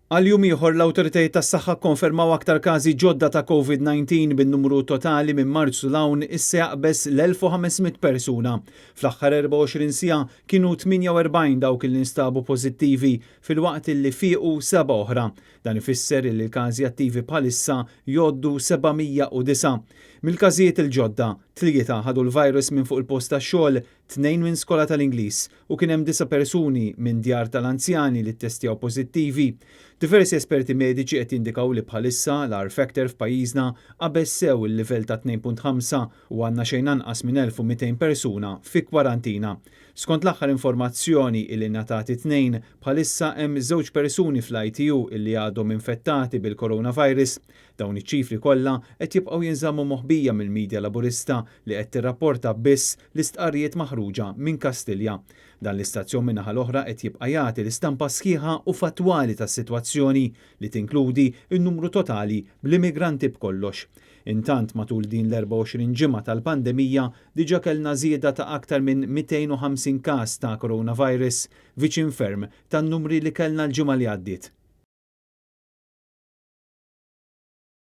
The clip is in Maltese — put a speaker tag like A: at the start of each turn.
A: Għal jum ieħor l-awtoritajiet tas-saħħa kkonfermaw aktar każi ġodda ta' Covid-19 bin-numru totali minn Marzu 'l hawn issa jaqbeż l-1,500 persuna. Fl-aħħar 24 siegħa kienu 48 dawk li nstabu pożittivi filwaqt li fiequ seba' oħra. Dan ifisser li l-każi attivi bħalissa jgħoddu 709. Mill-każijiet il-ġodda, tlieta ħadu l-virus minn fuq il-post tax-xogħol, tnejn minn skola tal-Ingliż u kien hemm disa' persuni minn djar tal-anzjani li ttestjaw pożittivi. Diversi esperti mediċi qed jindikaw li bħalissa l-R factor f'pajjiżna qabeż sew il-livell ta' 2.5 u għandna xejn anqas minn 1,200 persuna fi kwarantina. Skont l-aħħar informazzjoni illi ngħatat it-Tnejn, bħalissa hemm żewġ persuni fl-ITU illi għadhom infettati bil-coronavirus. Dawn iċ-ċifri kollha qed jibqgħu jinżammu moħbija mill-media Laburista li qed tirrapporta biss l-istqarrijiet maħruġa minn Kastilja. Dan l-istazzjon min-naħa l-oħra qed jibqa' jagħti l-istampa sħiħa u fattwali tas-sitwazzjoni li tinkludi n-numru totali bl-immigranti b'kollox. Intant matul din l-24 ġimgħa tal-pandemija diġà kellna żieda ta' aktar minn 250 każ ta' coronavirus, viċin ferm tan-numri li kellna l-ġimgħa li għaddiet.